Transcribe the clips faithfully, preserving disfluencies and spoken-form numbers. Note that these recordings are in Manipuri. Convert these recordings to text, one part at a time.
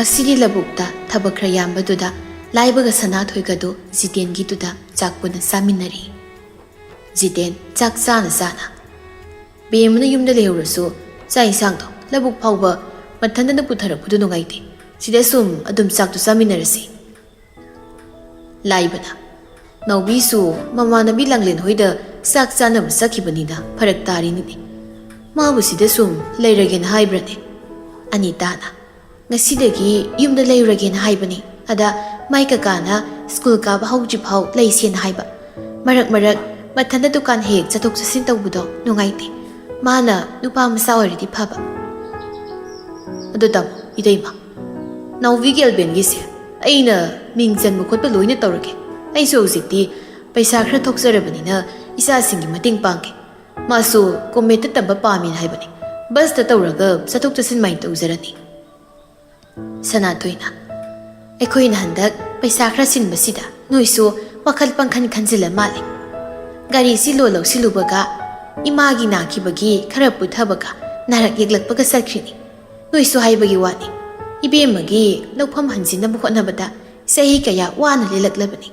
ꯉꯁꯤꯗꯤ ꯂꯧꯕꯨꯛꯇ ꯊꯕꯛ ꯈꯔ ꯌꯥꯝꯕꯗꯨꯗ ꯂꯥꯏꯕꯒ ꯁꯅꯥꯊꯣꯏꯒꯗꯨ ꯖꯤꯇꯦꯟꯒꯤꯗꯨꯗ ꯆꯥꯛ ꯄꯨꯟꯅ ꯆꯥꯃꯤꯟꯅꯔꯤ꯫ ꯖꯤꯇꯦꯟ ꯆꯥꯛ ꯆꯥꯅ ꯆꯥꯅ, "ꯕꯦꯝꯃꯅ ꯌꯨꯝꯗ ꯂꯩꯍꯧꯔꯁꯨ ꯆꯥꯛ ꯏꯟꯁꯥꯡꯗꯣ ꯂꯧꯕꯨꯛ ꯐꯥꯎꯕ ꯃꯊꯟꯇꯅ ꯄꯨꯊꯔꯛꯄꯗꯨ ꯅꯨꯡꯉꯥꯏꯇꯦ꯫ ꯁꯤꯗ ꯁꯨꯝ ꯑꯗꯨꯝ ꯆꯥꯛꯇꯨ ꯆꯥꯃꯤꯟꯅꯔꯁꯤ꯫" ꯂꯥꯏꯕꯅ, "ꯅꯥꯎꯕꯤꯁꯨ ꯃꯃꯥꯟꯅꯕꯤ ꯂꯥꯡꯂꯦꯟ ꯍꯣꯏꯗ ꯆꯥꯛ ꯆꯥꯅꯕ ꯆꯠꯈꯤꯕꯅꯤꯅ ꯐꯔꯛ ꯇꯥꯔꯤꯅꯤꯅꯦ꯫ ꯃꯥꯕꯨ ꯁꯤꯗ ꯁꯨꯝ ꯂꯩꯔꯒꯦꯅ ꯍꯥꯏꯕ꯭ꯔꯅꯦ?" ꯑꯅꯤꯇꯥꯅ, "ꯉꯁꯤꯗꯒꯤ ꯌꯨꯝꯗ ꯂꯩꯔꯨꯔꯒꯦꯅ ꯍꯥꯏꯕꯅꯤ꯫ ꯑꯗ ꯃꯥꯏ ꯀꯀꯥꯅ ꯁ꯭ꯀꯨꯜ ꯀꯥꯕ ꯍꯧꯗ꯭ꯔꯤꯐꯥꯎ ꯂꯩꯁꯦꯅ ꯍꯥꯏꯕ꯫ ꯃꯔꯛ ꯃꯔꯛ ꯃꯊꯟꯇ ꯗꯨꯀꯥꯟ ꯍꯦꯛ ꯆꯠꯊꯣꯛ ꯆꯠꯁꯤꯟ ꯇꯧꯕꯗꯣ ꯅꯨꯡꯉꯥꯏꯇꯦ꯫ ꯃꯥꯅ ꯅꯨꯄꯥ ꯃꯆꯥ ꯑꯣꯏꯔꯗꯤ ꯐꯕ꯫" "ꯑꯗꯣ ꯇꯥꯃꯣ, ꯏꯇꯩꯃ, ꯅꯥꯎꯕꯤꯒꯤ ꯑꯦꯜꯕꯦꯟꯒꯤꯁꯦ ꯑꯩꯅ ꯃꯤꯡ ꯆꯟꯕ ꯈꯣꯠꯄ ꯂꯣꯏꯅ ꯇꯧꯔꯒꯦ꯫ ꯑꯩꯁꯨ ꯍꯧꯖꯤꯛꯇꯤ ꯄꯩꯁꯥ ꯈꯔ ꯊꯣꯛꯆꯔꯕꯅꯤꯅ ꯏꯆꯥꯁꯤꯡꯒꯤ ꯃꯇꯦꯡ ꯄꯥꯡꯒꯦ꯫ ꯃꯥꯁꯨ ꯀꯣꯃꯦꯠꯇ ꯇꯝꯕ ꯄꯥꯝꯃꯤꯅ ꯍꯥꯏꯕꯅꯤ꯫ ꯕꯁꯇ ꯇꯧꯔꯒ ꯆꯠꯊꯣꯛ ꯆꯠꯁꯤꯟ ꯃꯥꯏꯅ ꯇꯧꯖꯔꯅꯤ꯫" ꯁꯅꯥꯊꯣꯏꯅ, "ꯑꯩꯈꯣꯏꯅ ꯍꯟꯗꯛ ꯄꯩꯁꯥ ꯈꯔ ꯁꯤꯟꯕꯁꯤꯗ ꯅꯣꯏꯁꯨ ꯋꯥꯈꯜ ꯄꯪꯈꯟ ꯈꯟꯖꯤꯜꯂ ꯃꯥꯜꯂꯦ꯫ ꯒꯥꯔꯤꯁꯤ ꯂꯣꯟ ꯂꯧꯁꯤꯜꯂꯨꯕꯒ ꯏꯃꯥꯒꯤ ꯅꯥꯈꯤꯕꯒꯤ ꯈꯔ ꯄꯨꯊꯕꯒ ꯅꯥꯔꯛ ꯌꯦꯛꯂꯛꯄꯒ ꯆꯠꯈ꯭ꯔꯤꯅꯤ꯫ ꯅꯣꯏꯁꯨ ꯍꯥꯏꯕꯒꯤ ꯋꯥꯅꯤ, ꯏꯕꯦꯝꯃꯒꯤ ꯂꯧꯐꯝ ꯍꯟꯖꯤꯟꯅꯕ ꯍꯣꯠꯅꯕꯗ ꯆꯍꯤ ꯀꯌꯥ ꯋꯥꯅ ꯂꯦꯜꯂꯛꯂꯕꯅꯤ꯫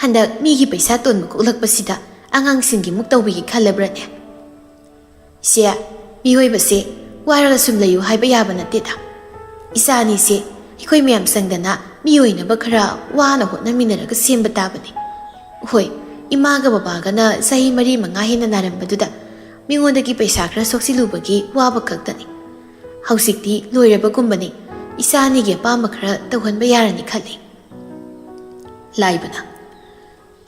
ꯍꯟꯗꯛ ꯃꯤꯒꯤ ꯄꯩꯁꯥ ꯇꯣꯟꯕ ꯀꯣꯛꯂꯛꯄꯁꯤꯗ ꯑꯉꯥꯡꯁꯤꯡꯒꯤ ꯃꯨꯛ ꯇꯧꯕꯤꯒꯦ ꯈꯜꯂꯕ꯭ꯔꯅꯦ?" "ꯁꯦ, ꯃꯤꯑꯣꯏꯕꯁꯦ ꯋꯥꯔꯒ ꯁꯨꯝ ꯂꯩꯌꯨ ꯍꯥꯏꯕ ꯌꯥꯕ ꯅꯠꯇꯦꯗ꯫ ꯏꯆꯥ ꯑꯅꯤꯁꯦ ꯑꯩꯈꯣꯏ ꯃꯌꯥꯝ ꯆꯪꯗꯅ ꯃꯤ ꯑꯣꯏꯅꯕ ꯈꯔ ꯋꯥꯅ ꯍꯣꯠꯅꯃꯤꯟꯅꯔꯒ ꯁꯦꯝꯕ ꯇꯥꯕꯅꯤ꯫ ꯍꯣꯏ, ꯏꯃꯥꯒ ꯕꯕꯥꯒꯅ ꯆꯍꯤ ꯃꯔꯤ ꯃꯉꯥ ꯍꯦꯟꯅ ꯅꯥꯔꯝꯕꯗꯨꯗ ꯃꯤꯉꯣꯟꯗꯒꯤ ꯄꯩꯁꯥ ꯈꯔ ꯁꯣꯛꯆꯤꯜꯂꯨꯕꯒꯤ ꯋꯥꯕ ꯈꯛꯇꯅꯤ꯫ ꯍꯧꯖꯤꯛꯇꯤ ꯂꯣꯏꯔꯕꯒꯨꯝꯕꯅꯤ꯫ ꯏꯆꯥ ꯑꯅꯤꯒꯤ ꯑꯄꯥꯝꯕ ꯈꯔ ꯇꯧꯍꯟꯕ ꯌꯥꯔꯅꯤ ꯈꯜꯂꯤ꯫" ꯂꯥꯏꯕꯅ,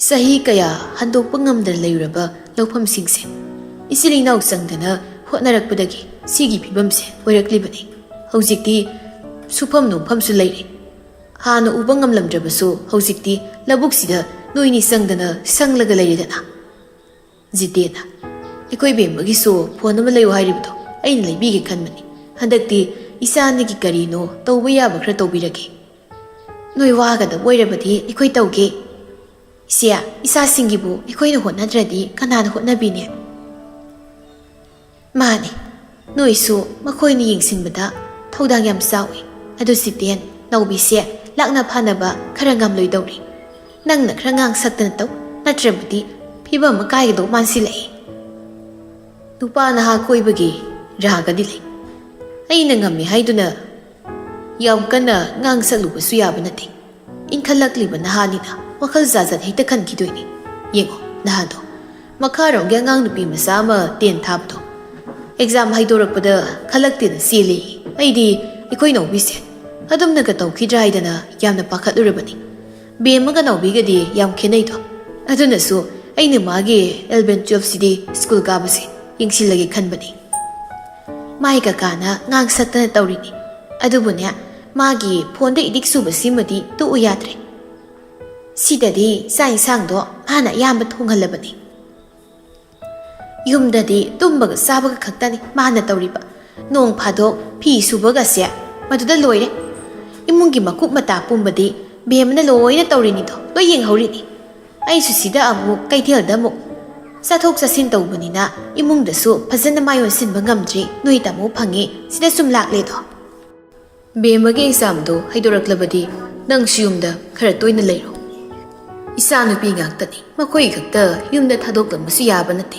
"ꯆꯍꯤ ꯀꯌꯥ ꯍꯟꯗꯣꯛꯄ ꯉꯝꯗꯅ ꯂꯩꯔꯨꯔꯕ ꯂꯧꯐꯝꯁꯤꯡꯁꯦ ꯏꯆꯤꯜ ꯏꯅꯥꯎ ꯆꯪꯗꯅ ꯍꯣꯠꯅꯔꯛꯄꯗꯒꯤ ꯁꯤꯒꯤ ꯐꯤꯕꯝꯁꯦ ꯑꯣꯏꯔꯛꯂꯤꯕꯅꯤ꯫ ꯍꯧꯖꯤꯛꯇꯤ ꯁꯨꯐꯝ ꯅꯣꯝꯐꯝꯁꯨ ꯂꯩꯔꯦ꯫ ꯍꯥꯟꯅ ꯎꯕ ꯉꯝꯂꯝꯗ꯭ꯔꯕꯁꯨ ꯍꯧꯖꯤꯛꯇꯤ ꯂꯧꯕꯨꯛꯁꯤꯗ ꯅꯣꯏꯅꯤ ꯆꯪꯗꯅ ꯁꯪꯂꯒ ꯂꯩꯔꯦꯗꯅ꯫" ꯖꯤꯇꯦꯟꯅ, "ꯑꯩꯈꯣꯏ ꯕꯦꯝꯃꯒꯤꯁꯨ ꯐꯣꯟ ꯑꯃ ꯂꯩꯌꯨ ꯍꯥꯏꯔꯤꯕꯗꯣ ꯑꯩꯅ ꯂꯩꯕꯤꯒꯦ ꯈꯟꯕꯅꯤ꯫ ꯍꯟꯗꯛꯇꯤ ꯏꯆꯥ ꯑꯅꯤꯒꯤ ꯀꯔꯤꯅꯣ ꯇꯧꯕ ꯌꯥꯕ ꯈꯔ ꯇꯧꯕꯤꯔꯒꯦ꯫ ꯅꯣꯏ ꯋꯥꯒꯗꯕ ꯑꯣꯏꯔꯕꯗꯤ ꯑꯩꯈꯣꯏ ꯇꯧꯒꯦ꯫ ꯏꯆꯦ, ꯏꯆꯥꯁꯤꯡꯒꯤꯕꯨ ꯑꯩꯈꯣꯏꯅ ꯍꯣꯠꯅꯗ꯭ꯔꯗꯤ ꯀꯅꯥꯅ ꯍꯣꯠꯅꯕꯤꯅꯤ?" "ꯃꯥꯅꯤ, ꯅꯣꯏꯁꯨ ꯃꯈꯣꯏꯅ ꯌꯦꯡꯁꯤꯟꯕꯗ ꯊꯧꯗꯥꯡ ꯌꯥꯝ ꯆꯥꯎꯏ꯫ ꯑꯗꯨ ꯁꯤꯇꯦꯟ, ꯅꯥꯎꯕꯤꯁꯦ ꯂꯥꯛꯅ ꯐꯥꯅꯕ ꯈꯔ ꯉꯝꯂꯣꯏꯗꯧꯔꯤ꯫ ꯅꯪꯅ ꯈꯔ ꯉꯥꯡ ꯁꯛꯇꯅ ꯇꯧ, ꯅꯠꯇ꯭ꯔꯕꯗꯤ ꯐꯤꯕꯝ ꯑꯃ ꯀꯥꯏꯒꯗꯧ ꯃꯥꯟꯁꯤꯜꯂꯛꯏ꯫ ꯅꯨꯄꯥ ꯅꯍꯥ ꯀꯣꯏꯕꯒꯤ ꯔꯥꯒꯗꯤ ꯂꯩ꯫ ꯑꯩꯅ ꯉꯝꯃꯤ ꯍꯥꯏꯗꯨꯅ ꯌꯥꯝ ꯀꯟꯅ ꯉꯥꯡ ꯁꯛꯂꯨꯕꯁꯨ ꯌꯥꯕ ꯅꯠꯇꯦ꯫ ꯏꯟꯈꯠꯂꯛꯂꯤꯕ ꯅꯍꯥꯅꯤꯅ ꯋꯥꯈꯜ ꯖꯥꯠ ꯖꯥꯠ ꯍꯦꯛꯇ ꯈꯟꯈꯤꯗꯣꯏꯅꯤ꯫ ꯌꯦꯡꯉꯣ, ꯅꯍꯥꯟꯗꯣ ꯃꯈꯥꯔꯣꯝꯒꯤ ꯑꯉꯥꯡ ꯅꯨꯄꯤ ꯃꯆꯥ ꯑꯃ ꯇꯦꯟ ꯊꯥꯕꯗꯣ ꯑꯦꯛꯖꯥꯝ ꯍꯥꯏꯗꯣꯔꯛꯄꯗ ꯈꯜꯂꯛꯇꯦꯅ ꯆꯦꯜꯂꯤ꯫ ꯑꯩꯗꯤ ꯑꯩꯈꯣꯏ ꯅꯥꯎꯕꯤꯁꯦ ꯑꯗꯨꯝꯅꯒ ꯇꯧꯈꯤꯗ꯭ꯔꯥ ꯍꯥꯏꯗꯅ ꯌꯥꯝꯅ ꯄꯥꯈꯠꯂꯨꯔꯕꯅꯤ꯫ ꯕꯦꯝꯃꯒ ꯅꯥꯎꯕꯤꯒꯗꯤ ꯌꯥꯝ ꯈꯦꯠꯅꯩꯗꯣ꯫ ꯑꯗꯨꯅꯁꯨ ꯑꯩꯅ ꯃꯥꯒꯤ ꯑꯦꯂꯚꯦꯟ ꯇꯨꯋꯦꯜꯐꯁꯤꯗꯤ ꯁ꯭ꯀꯨꯜ ꯀꯥꯕꯁꯦ ꯌꯦꯡꯁꯤꯜꯂꯒꯦ ꯈꯟꯕꯅꯤ꯫ ꯃꯥꯏ ꯀꯀꯥꯅ ꯉꯥꯡ ꯁꯛꯇꯅ ꯇꯧꯔꯤꯅꯤ꯫ ꯑꯗꯨꯕꯨꯅꯦ, ꯃꯥꯒꯤ ꯐꯣꯟꯗ ꯑꯦꯗꯤꯛ ꯆꯨꯕꯁꯤꯃꯗꯤ ꯇꯣꯛꯎ ꯌꯥꯗ꯭ꯔꯦ꯫ ꯁꯤꯗꯗꯤ ꯆꯥꯛ ꯏꯟꯁꯥꯡꯗꯣ ꯃꯥꯅ ꯑꯌꯥꯝꯕ ꯊꯣꯡꯍꯜꯂꯕꯅꯤ꯫ ꯌꯨꯝꯗꯗꯤ ꯇꯨꯝꯕꯒ ꯆꯥꯕꯒ ꯈꯛꯇꯅꯤ ꯃꯥꯅ ꯇꯧꯔꯤꯕ꯫ ꯅꯣꯡ ꯐꯥꯗꯣꯛ ꯐꯤ ꯁꯨꯕꯒꯁꯦ ꯃꯗꯨꯗ ꯂꯣꯏꯔꯦ꯫ ꯏꯃꯨꯡꯒꯤ ꯃꯀꯨꯞ ꯃꯇꯥ ꯄꯨꯝꯕꯗꯤ ꯕꯦꯝꯃꯅ ꯂꯣꯏꯅ ꯇꯧꯔꯤꯅꯤꯗꯣ, ꯂꯣꯏ ꯌꯦꯡꯍꯧꯔꯤꯅꯤ꯫ ꯑꯩꯁꯨ ꯁꯤꯗ ꯑꯃꯨꯛ, ꯀꯩꯊꯦꯜꯗ ꯑꯃꯨꯛ꯫ ꯆꯠꯊꯣꯛ ꯆꯠꯁꯤꯟ ꯇꯧꯕꯅꯤꯅ ꯏꯃꯨꯡꯗꯁꯨ ꯐꯖꯅ ꯃꯥꯏ ꯑꯣꯟꯁꯤꯟꯕ ꯉꯝꯗ꯭ꯔꯤ꯫ ꯅꯣꯏ ꯇꯥꯃꯣ ꯐꯪꯉꯤ, ꯁꯤꯗ ꯁꯨꯝ ꯂꯥꯛꯂꯦꯗꯣ꯫ ꯕꯦꯝꯃꯒꯤ ꯑꯦꯛꯖꯥꯝꯗꯣ ꯍꯩꯗꯣꯔꯛꯂꯕꯗꯤ ꯅꯪꯁꯨ ꯌꯨꯝꯗ ꯈꯔ ꯇꯣꯏꯅ ꯂꯩꯔꯣ꯫ ꯏꯆꯥ ꯅꯨꯄꯤ ꯉꯥꯛꯇꯅꯤ, ꯃꯈꯣꯏ ꯈꯛꯇ ꯌꯨꯝꯗ ꯊꯥꯗꯣꯛꯂꯝꯕꯁꯨ ꯌꯥꯕ ꯅꯠꯇꯦ꯫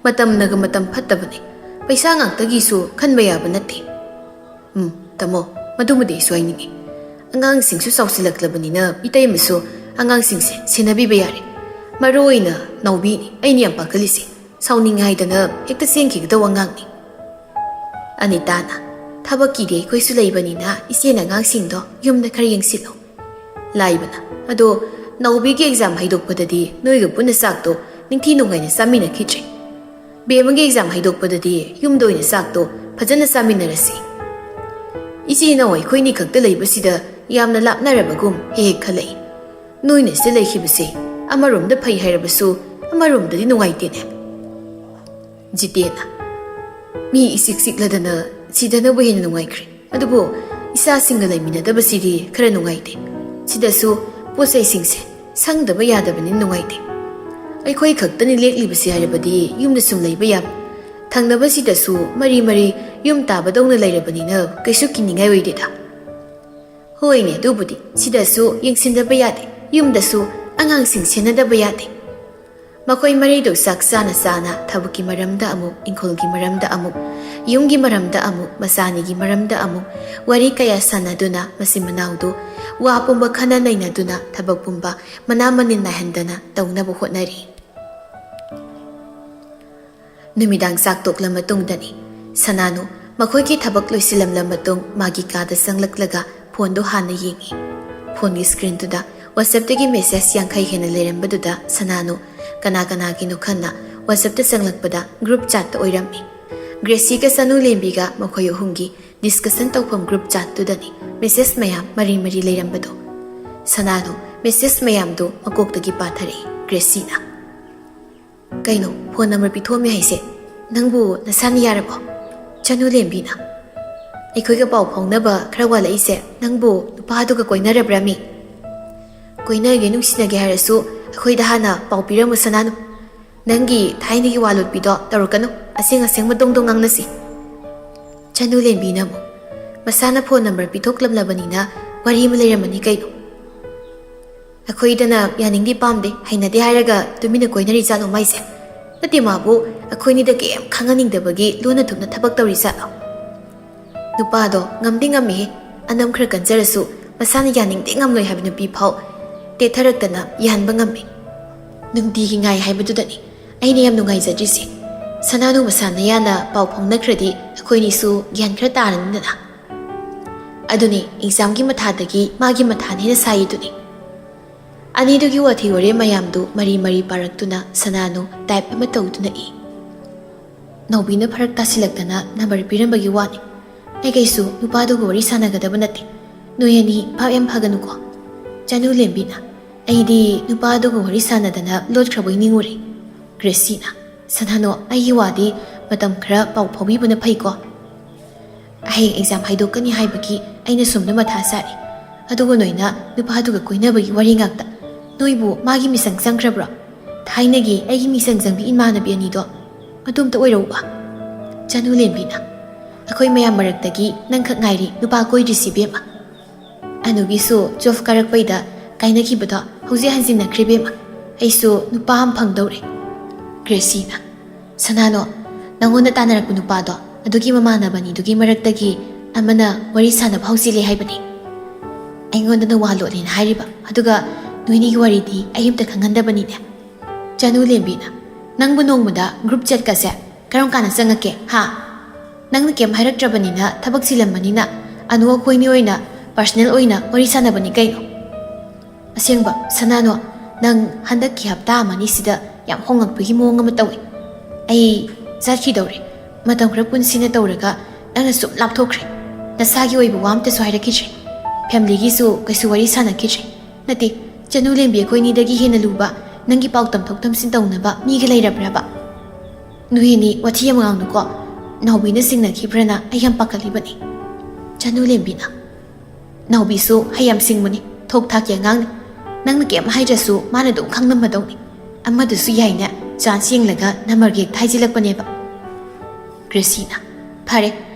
ꯃꯇꯝꯅꯒ ꯃꯇꯝ ꯐꯠꯇꯕꯅꯦ, ꯄꯩꯁꯥ ꯉꯥꯛꯇꯒꯤꯁꯨ ꯈꯟꯕ ꯌꯥꯕ ꯅꯠꯇꯦ꯫ ꯎꯝ, ꯇꯥꯃꯣ, ꯃꯗꯨꯃꯗꯤ ꯑꯩꯁꯨ ꯍꯥꯏꯅꯤꯡꯉꯤ꯫ ꯑꯉꯥꯡꯁꯤꯡꯁꯨ ꯆꯥꯎꯁꯤꯜꯂꯛꯂꯕꯅꯤꯅ ꯏꯇꯩꯃꯁꯨ ꯑꯉꯥꯡꯁꯤꯡꯁꯦ ꯁꯦꯟꯅꯕꯤꯕ ꯌꯥꯔꯦ꯫ ꯃꯔꯨ ꯑꯣꯏꯅ ꯅꯥꯎꯕꯤꯅꯤ ꯑꯩꯅ ꯌꯥꯝ ꯄꯥꯈꯠꯂꯤꯁꯦ꯫ ꯁꯥꯎꯅꯤꯡꯉꯦ ꯍꯥꯏꯗꯅ ꯍꯦꯛꯇ ꯆꯦꯟꯈꯤꯒꯗꯧꯕ ꯑꯉꯥꯡꯅꯤ꯫ ꯑꯅꯤꯇꯥꯅ, "ꯊꯕꯛꯀꯤꯗꯤ ꯑꯩꯈꯣꯏꯁꯨ ꯂꯩꯕꯅꯤꯅ ꯏꯆꯦꯅ ꯑꯉꯥꯡꯁꯤꯡꯗꯣ ꯌꯨꯝꯗ ꯈꯔ ꯌꯦꯡꯁꯤꯜꯂꯣ꯫" ꯂꯥꯏꯕꯅ, "ꯑꯗꯣ ꯅꯥꯎꯕꯤꯒꯤ ꯑꯦꯛꯖꯥꯝ ꯍꯥꯏꯗꯣꯛꯄꯗꯗꯤ ꯅꯣꯏꯒ ꯄꯨꯟꯅ ꯆꯥꯛꯇꯣ ꯅꯤꯡꯊꯤ ꯅꯨꯡꯉꯥꯏꯅ ꯆꯥꯃꯤꯟꯅꯈꯤꯗ꯭ꯔꯦ꯫ ꯕꯦꯝꯃꯒꯤ ꯑꯦꯛꯖꯥꯝ ꯍꯥꯏꯗꯣꯛꯄꯗꯗꯤ ꯌꯨꯝꯗ ꯑꯣꯏꯅ ꯆꯥꯛꯇꯣ ꯐꯖꯅ ꯆꯥꯃꯤꯟꯅꯔꯁꯤ꯫ ꯏꯆꯤꯟ ꯏꯅꯥꯎ ꯑꯩꯈꯣꯏꯅꯤ ꯈꯛꯇ ꯂꯩꯕꯁꯤꯗ ꯌꯥꯝꯅ ꯂꯥꯞꯅꯔꯕꯒꯨꯝ ꯍꯦꯛ ꯍꯦꯛ ꯈꯜꯂꯛꯏ꯫ ꯅꯣꯏꯅ ꯁꯤꯗ ꯂꯩꯈꯤꯕꯁꯦ ꯑꯃꯔꯣꯝꯗ ꯐꯩ ꯍꯥꯏꯔꯕꯁꯨ ꯑꯃꯔꯣꯝꯗꯗꯤ ꯅꯨꯡꯉꯥꯏꯇꯦꯅꯦ꯫" ꯖꯤꯇꯦꯟꯅ, "ꯃꯤ ꯏꯆꯤꯛ ꯆꯤꯛꯂꯗꯅ ꯁꯤꯗꯅꯕꯨ ꯍꯦꯟꯅ ꯅꯨꯡꯉꯥꯏꯈ꯭ꯔꯦ꯫ ꯑꯗꯨꯕꯨ ꯏꯆꯥꯁꯤꯡꯒ ꯂꯩꯃꯤꯟꯅꯗꯕꯁꯤꯗꯤ ꯈꯔ ꯅꯨꯡꯉꯥꯏꯇꯦ꯫ ꯁꯤꯗꯁꯨ ꯄꯣꯠ ꯆꯩꯁꯤꯡꯁꯦ ꯁꯪꯗꯕ ꯌꯥꯗꯕꯅꯤꯅ ꯅꯨꯡꯉꯥꯏꯇꯦ꯫ ꯑꯩꯈꯣꯏ ꯈꯛꯇꯅꯤ ꯂꯦꯛꯂꯤꯕꯁꯦ ꯍꯥꯏꯔꯕꯗꯤ ꯌꯨꯝꯗ ꯁꯨꯝ ꯂꯩꯕ ꯌꯥꯕ꯫ ꯊꯪꯅꯕꯁꯤꯗꯁꯨ ꯃꯔꯤ ꯃꯔꯤ ꯌꯨꯝ ꯇꯥꯕꯗꯧꯅ ꯂꯩꯔꯕꯅꯤꯅ ꯀꯩꯁꯨ ꯀꯤꯅꯤꯡꯉꯥꯏ ꯑꯣꯏꯗꯦꯗ꯫" ꯍꯣꯏꯅꯦ, ꯑꯗꯨꯕꯨꯗꯤ ꯁꯤꯗꯁꯨ ꯌꯦꯡꯁꯤꯟꯗꯕ ꯌꯥꯗꯦ, ꯌꯨꯝꯗꯁꯨ ꯑꯉꯥꯡꯁꯤꯡ ꯁꯦꯟꯅꯗꯕ ꯌꯥꯗꯦ꯫ ꯃꯈꯣꯏ ꯃꯔꯤꯗꯨ ꯆꯥꯛ ꯆꯥꯅ ꯆꯥꯅ ꯊꯕꯛꯀꯤ ꯃꯔꯝꯗ ꯑꯃꯨꯛ, ꯏꯪꯈꯣꯜꯒꯤ ꯃꯔꯝꯗ ꯑꯃꯨꯛ, ꯌꯨꯝꯒꯤ ꯃꯔꯝꯗ ꯑꯃꯨꯛ, ꯃꯆꯥꯅꯤꯒꯤ ꯃꯔꯝꯗ ꯑꯃꯨꯛ ꯋꯥꯔꯤ ꯀꯌꯥ ꯁꯥꯟꯅꯗꯨꯅ ꯃꯆꯤꯟ ꯃꯅꯥꯎꯗꯨ ꯋꯥ ꯄꯨꯝꯕ ꯈꯟꯅ ꯅꯩꯅꯗꯨꯅ ꯊꯕꯛ ꯄꯨꯝꯕ ꯃꯅꯥ ꯃꯅꯤꯟ ꯅꯥꯏꯍꯟꯗꯅ ꯇꯧꯅꯕ ꯍꯣꯠꯅꯔꯤ꯫ ꯅꯨꯃꯤꯗꯥꯡ ꯆꯥꯛ ꯇꯣꯛꯂ ꯃꯇꯨꯡꯗꯅꯤ꯫ ꯁꯅꯥꯅꯨ ꯃꯈꯣꯏꯒꯤ ꯊꯕꯛ ꯂꯣꯏꯁꯤꯜꯂꯝꯂ ꯃꯇꯨꯡ ꯃꯥꯒꯤ ꯀꯥꯗ ꯆꯪꯂꯛꯂꯒ ꯐꯣꯟꯗꯨ ꯍꯥꯟꯅ ꯌꯦꯡꯉꯤ꯫ ꯐꯣꯟꯒꯤ ꯁ꯭ꯀ꯭ꯔꯤꯟꯗꯨꯗ WhatsAppꯇꯒꯤ ꯃꯦꯁꯦꯖ ꯌꯥꯡꯈꯩ ꯍꯦꯟꯅ ꯂꯩꯔꯝꯕꯗꯨꯗ ꯁꯅꯥꯅꯨ ꯀꯅꯥ ꯀꯅꯥꯒꯤꯅꯣ ꯈꯟꯅ WhatsAppꯇ ꯆꯪꯂꯛꯄꯗ ꯒ꯭ꯔꯨꯞ ꯆꯥꯠꯇ ꯑꯣꯏꯔꯝꯃꯤ꯫ ꯒ꯭ꯔꯦꯁꯤꯒ ꯆꯅꯨ ꯂꯦꯝꯕꯤꯒ ꯃꯈꯣꯏ ꯑꯍꯨꯝꯒꯤ ꯗꯤꯁꯀꯁꯟ ꯇꯧꯐꯝ ꯒ꯭ꯔꯨꯞ ꯆꯥꯠꯇꯨꯗꯅꯤ ꯃꯦꯁꯦꯖ ꯃꯌꯥꯝ ꯃꯔꯤ ꯃꯔꯤ ꯂꯩꯔꯝꯕꯗꯣ꯫ ꯁꯅꯥꯅꯨ ꯃꯦꯁꯦꯖ ꯃꯌꯥꯝꯗꯨ ꯃꯀꯣꯛꯇꯒꯤ ꯄꯥꯊꯔꯛꯏ꯫ ꯒ꯭ꯔꯦꯁꯤꯅ, "ꯀꯩꯅꯣ, ꯐꯣꯟ ꯅꯝꯕꯔ ꯄꯤꯊꯣꯛꯑꯝꯃꯦ ꯍꯥꯏꯁꯦ? ꯅꯪꯕꯨ ꯅꯁꯥꯅ ꯌꯥꯔꯕꯣ?" ꯆꯅꯨ ꯂꯦꯝꯕꯤꯅ, "ꯑꯩꯈꯣꯏꯒ ꯄꯥꯎ ꯐꯥꯎꯅꯕ ꯈꯔ ꯋꯥꯠꯂꯛꯏꯁꯦ ꯅꯪꯕꯨ ꯅꯨꯄꯥꯗꯨꯒ ꯀꯣꯏꯅꯔꯕ꯭ꯔꯥꯃꯤ? ꯀꯣꯏꯅꯒꯦ ꯅꯨꯡꯁꯤꯅꯒꯦ ꯍꯥꯏꯔꯁꯨ ꯑꯩꯈꯣꯏꯗ ꯍꯥꯟꯅ ꯄꯥꯎ ꯄꯤꯔꯝꯃꯨ ꯁꯅꯥꯅꯨ꯫ ꯅꯪꯒꯤ ꯊꯥꯏꯅꯒꯤ ꯋꯥ ꯂꯣꯠꯄꯤꯗꯣ ꯇꯧꯔꯛꯀꯅꯨ, ꯑꯁꯦꯡ ꯑꯁꯦꯡꯕ ꯗꯣꯡ ꯗꯣꯡ ꯉꯥꯡꯅꯁꯤ꯫" ꯆꯅꯨ ꯂꯦꯝꯕꯤꯅ ꯑꯃꯨꯛ, "ꯃꯁꯥꯅ ꯐꯣꯟ ꯅꯝꯕꯔ ꯄꯤꯊꯣꯛꯂꯝꯂꯕꯅꯤꯅ ꯋꯥꯔꯤ ꯑꯃ ꯂꯩꯔꯝꯃꯅꯤ ꯀꯩꯅꯣ꯫ ꯑꯩꯈꯣꯏꯗꯅ ꯌꯥꯅꯤꯡꯗꯦ ꯄꯥꯝꯗꯦ ꯍꯩꯅꯗꯦ ꯍꯥꯏꯔꯒ ꯇꯨꯃꯤꯟꯅ ꯀꯣꯏꯅꯔꯤ ꯖꯥꯠꯂꯣ ꯃꯥꯏꯁꯦ? ꯅꯠꯇꯦ, ꯃꯥꯕꯨ ꯑꯩꯈꯣꯏꯅꯤꯗ ꯀꯩꯝ ꯈꯪꯍꯟꯅꯤꯡꯗꯕꯒꯤ ꯂꯣꯟꯅ ꯊꯨꯞꯅ ꯊꯕꯛ ꯇꯧꯔꯤ ꯖꯥꯠꯂꯣ?" ꯅꯨꯄꯥꯗꯣ ꯉꯝꯗꯤ ꯉꯝꯃꯤꯍꯦ, ꯑꯅꯝ ꯈꯔ ꯀꯟꯖꯔꯁꯨ ꯃꯁꯥꯅ ꯌꯥꯅꯤꯡꯗꯦ ꯉꯝꯂꯣꯏ ꯍꯥꯏꯕ ꯅꯨꯄꯤ ꯐꯥꯎ ꯇꯦꯊꯔꯛꯇꯅ ꯌꯥꯍꯟꯕ ꯉꯝꯃꯤ꯫ ꯅꯨꯡꯇꯤꯒꯤ ꯉꯥꯏ ꯍꯥꯏꯕꯗꯨꯗꯅꯤ ꯑꯩꯅ ꯌꯥꯝ ꯅꯨꯡꯉꯥꯏꯖꯗ꯭ꯔꯤꯁꯦ꯫ ꯁꯅꯥꯅꯨ ꯃꯁꯥꯅ ꯌꯥꯅ ꯄꯥꯎ ꯐꯥꯎꯅꯈ꯭ꯔꯗꯤ ꯑꯩꯈꯣꯏꯅꯤꯁꯨ ꯒ꯭ꯌꯥꯟ ꯈꯔ ꯇꯥꯔꯅꯤꯗꯅ꯫ ꯑꯗꯨꯅꯤ ꯑꯦꯛꯖꯥꯝꯒꯤ ꯃꯊꯥꯗꯒꯤ ꯃꯥꯒꯤ ꯃꯊꯥꯅ ꯍꯦꯟꯅ ꯁꯥꯏꯗꯨꯅꯤ꯫ ꯑꯅꯤꯗꯨꯒꯤ ꯋꯥꯊꯤ ꯋꯥꯔꯦꯝ ꯃꯌꯥꯝꯗꯨ ꯃꯔꯤ ꯃꯔꯤ ꯄꯥꯔꯛꯇꯨꯅ ꯁꯅꯥꯅꯨ ꯇꯥꯏꯞ ꯑꯃ ꯇꯧꯗꯨꯅ ꯏ꯫ ꯅꯥꯎꯕꯤꯅ ꯐꯔꯛ ꯇꯥꯁꯤꯜꯂꯛꯇꯅ ꯅꯝꯕꯔ ꯄꯤꯔꯝꯕꯒꯤ ꯋꯥꯅꯤ꯫ ꯑꯩ ꯀꯩꯁꯨ ꯅꯨꯄꯥꯗꯨꯒ ꯋꯥꯔꯤ ꯁꯥꯟꯅꯒꯗꯕ ꯅꯠꯇꯦ꯫ ꯅꯣꯏ ꯑꯅꯤ ꯚꯥꯞ ꯌꯥꯝ ꯐꯒꯅꯨꯀꯣ꯫ ꯆꯅꯨ ꯂꯦꯝꯕꯤꯅ, "ꯑꯩꯗꯤ ꯅꯨꯄꯥꯗꯨꯒ ꯋꯥꯔꯤ ꯁꯥꯟꯅꯗꯅ ꯂꯣꯠꯈ꯭ꯔꯕꯣꯏ ꯅꯤꯡꯉꯨꯔꯦ꯫" ꯒ꯭ꯔꯦꯁꯤꯅ, "ꯁꯅꯥꯅꯣ, ꯑꯩꯒꯤ ꯋꯥꯗꯤ ꯃꯇꯝ ꯈꯔ ꯄꯥꯎ ꯐꯥꯎꯕꯤꯕꯅ ꯐꯩꯀꯣ꯫ ꯍꯌꯦꯡ ꯑꯦꯛꯖꯥꯝ ꯍꯥꯏꯗꯣꯛꯀꯅꯤ ꯍꯥꯏꯕꯒꯤ ꯑꯩꯅ ꯁꯣꯝꯗ ꯃꯊꯥ ꯁꯥꯔꯤ꯫ ꯑꯗꯨꯒ ꯅꯣꯏꯅ ꯅꯨꯄꯥꯗꯨꯒ ꯀꯣꯏꯅꯕꯒꯤ ꯋꯥꯔꯤ ꯉꯥꯛꯇ꯫ ꯅꯣꯏꯕꯨ ꯃꯥꯒꯤ ꯃꯤꯆꯪ ꯆꯪꯈ꯭ꯔꯕ꯭ꯔꯣ? ꯊꯥꯏꯅꯒꯤ ꯑꯩꯒꯤ ꯃꯤꯆꯪ ꯆꯪꯕꯤ ꯏꯃꯥꯟꯅꯕꯤ ꯑꯅꯤꯗꯣ ꯑꯗꯨꯝꯇ ꯑꯣꯏꯔꯛꯎꯕ꯫" ꯆꯅꯨ ꯂꯦꯝꯕꯤꯅ, "ꯑꯩꯈꯣꯏ ꯃꯌꯥꯝ ꯃꯔꯛꯇꯒꯤ ꯅꯪꯈꯛ ꯉꯥꯏꯔꯤ ꯅꯨꯄꯥ ꯀꯣꯏꯗ꯭ꯔꯤꯁꯤ ꯏꯕꯦꯝꯃ꯫ ꯑꯅꯨꯒꯤꯁꯨ ꯇꯨꯋꯦꯜꯐ ꯀꯥꯔꯛꯄꯩꯗ ꯀꯥꯏꯅꯈꯤꯕꯗꯣ ꯍꯧꯖꯤꯛ ꯍꯟꯖꯤꯟꯅꯈ꯭ꯔꯦ ꯏꯕꯦꯝꯃ꯫ ꯑꯩꯁꯨ ꯅꯨꯄꯥ ꯑꯃ ꯐꯪꯗꯧꯔꯦ꯫ ꯒ꯭ꯔꯦꯁꯤꯅ, ꯁꯅꯥꯅꯣ, ꯅꯪꯉꯣꯟꯗ ꯇꯥꯟꯅꯔꯛꯄ ꯅꯨꯄꯥꯗꯣ ꯑꯗꯨꯒꯤ ꯃꯃꯥꯟꯅꯕꯅꯤꯗꯨꯒꯤ ꯃꯔꯛꯇꯒꯤ ꯑꯃꯅ ꯋꯥꯔꯤ ꯁꯥꯟꯅꯕ ꯍꯧꯖꯤꯜꯂꯦ ꯍꯥꯏꯕꯅꯤ꯫ ꯑꯩꯉꯣꯟꯗꯅ ꯋꯥ ꯂꯣꯠꯂꯦꯅ ꯍꯥꯏꯔꯤꯕ, ꯑꯗꯨꯒ ꯅꯣꯏꯅꯤꯒꯤ ꯋꯥꯔꯤꯗꯤ ꯑꯩ ꯑꯝꯇ ꯈꯪꯍꯟꯗꯕꯅꯤꯅꯦ꯫ ꯆꯅꯨ ꯂꯦꯝꯕꯤꯅ, ꯅꯪꯕꯨ ꯅꯣꯡꯃꯗ ꯒ꯭ꯔꯨꯞ ꯆꯦꯠꯀꯁꯦ ꯀꯔꯝ ꯀꯥꯟꯗ ꯆꯪꯉꯛꯀꯦ ꯍꯥ? ꯅꯪꯅ ꯀꯩꯝ ꯍꯥꯏꯔꯛꯇ꯭ꯔꯕꯅꯤꯅ ꯊꯕꯛ ꯆꯤꯜꯂꯝꯃꯅꯤꯅ ꯑꯅꯨ ꯑꯩꯈꯣꯏꯅꯤ ꯑꯣꯏꯅ ꯄꯔꯁꯅꯦꯜ ꯑꯣꯏꯅ ꯋꯥꯔꯤ ꯁꯥꯟꯅꯕꯅꯤ ꯀꯩꯅꯣ꯫ ꯑꯁꯦꯡꯕ ꯁꯅꯥꯅꯣ, ꯅꯪ ꯍꯟꯗꯛꯀꯤ ꯍꯞꯇꯥ ꯑꯃꯅꯤꯁꯤꯗ ꯌꯥꯝ ꯍꯣꯡꯉꯛꯄꯒꯤ ꯃꯑꯣꯡ ꯑꯃ ꯇꯧꯏ꯫ ꯑꯩ ꯆꯠꯈꯤꯗꯧꯔꯦ꯫ ꯃꯇꯝ ꯈꯔ ꯄꯨꯟꯁꯤꯅ ꯇꯧꯔꯒ ꯅꯪꯅ ꯁꯨꯝ ꯂꯥꯞꯊꯣꯛꯈ꯭ꯔꯦ꯫ ꯅꯁꯥꯒꯤ ꯑꯣꯏꯕ ꯋꯥ ꯑꯝꯇꯁꯨ ꯍꯥꯏꯔꯛꯈꯤꯗ꯭ꯔꯦ꯫ ꯐꯦꯃꯤꯂꯤꯒꯤꯁꯨ ꯀꯩꯁꯨ ꯋꯥꯔꯤ ꯁꯥꯟꯅꯈꯤꯗ꯭ꯔꯦ꯫ ꯅꯠꯇꯦ, ꯆꯅꯨ ꯂꯦꯝꯕꯤ ꯑꯩꯈꯣꯏꯅꯤꯗꯒꯤ ꯍꯦꯟꯅ ꯂꯨꯕ ꯅꯪꯒꯤ ꯄꯥꯎ ꯇꯝꯊꯣꯛ ꯇꯝꯁꯤꯟ ꯇꯧꯅꯕ ꯃꯤꯒ ꯂꯩꯔꯕ꯭ꯔꯕ? ꯅꯣꯏ ꯑꯅꯤ ꯋꯥꯊꯤ ꯑꯃ ꯉꯥꯡꯅꯨꯀꯣ꯫ ꯅꯥꯎꯕꯤꯅ ꯆꯤꯡꯅꯈꯤꯕ꯭ꯔꯅ ꯑꯩ ꯌꯥꯝ ꯄꯥꯈꯠꯂꯤꯕꯅꯤ꯫ ꯆꯅꯨ ꯂꯦꯝꯕꯤꯅ, ꯅꯥꯎꯕꯤꯁꯨ ꯍꯩ ꯌꯥꯝ ꯁꯤꯡꯕꯅꯤ, ꯊꯣꯛ ꯊꯥꯛꯀꯤ ꯑꯉꯥꯡꯅꯤ꯫ ꯅꯪꯅ ꯀꯩꯝ ꯍꯥꯏꯗ꯭ꯔꯁꯨ ꯃꯥꯅ ꯑꯗꯨꯝ ꯈꯪꯂꯝꯃꯗꯧꯅꯤ꯫ ꯑꯃꯗꯨꯁꯨ ꯌꯥꯏꯅꯦ, ꯆꯥꯟꯁ ꯌꯦꯡꯂꯒ ꯅꯝꯕꯔꯒ ꯍꯦꯛꯇ ꯍꯥꯏꯖꯤꯜꯂꯛꯄꯅꯦꯕ꯫ ꯒ꯭ꯔꯦꯁꯤꯅ, ꯐꯔꯦ,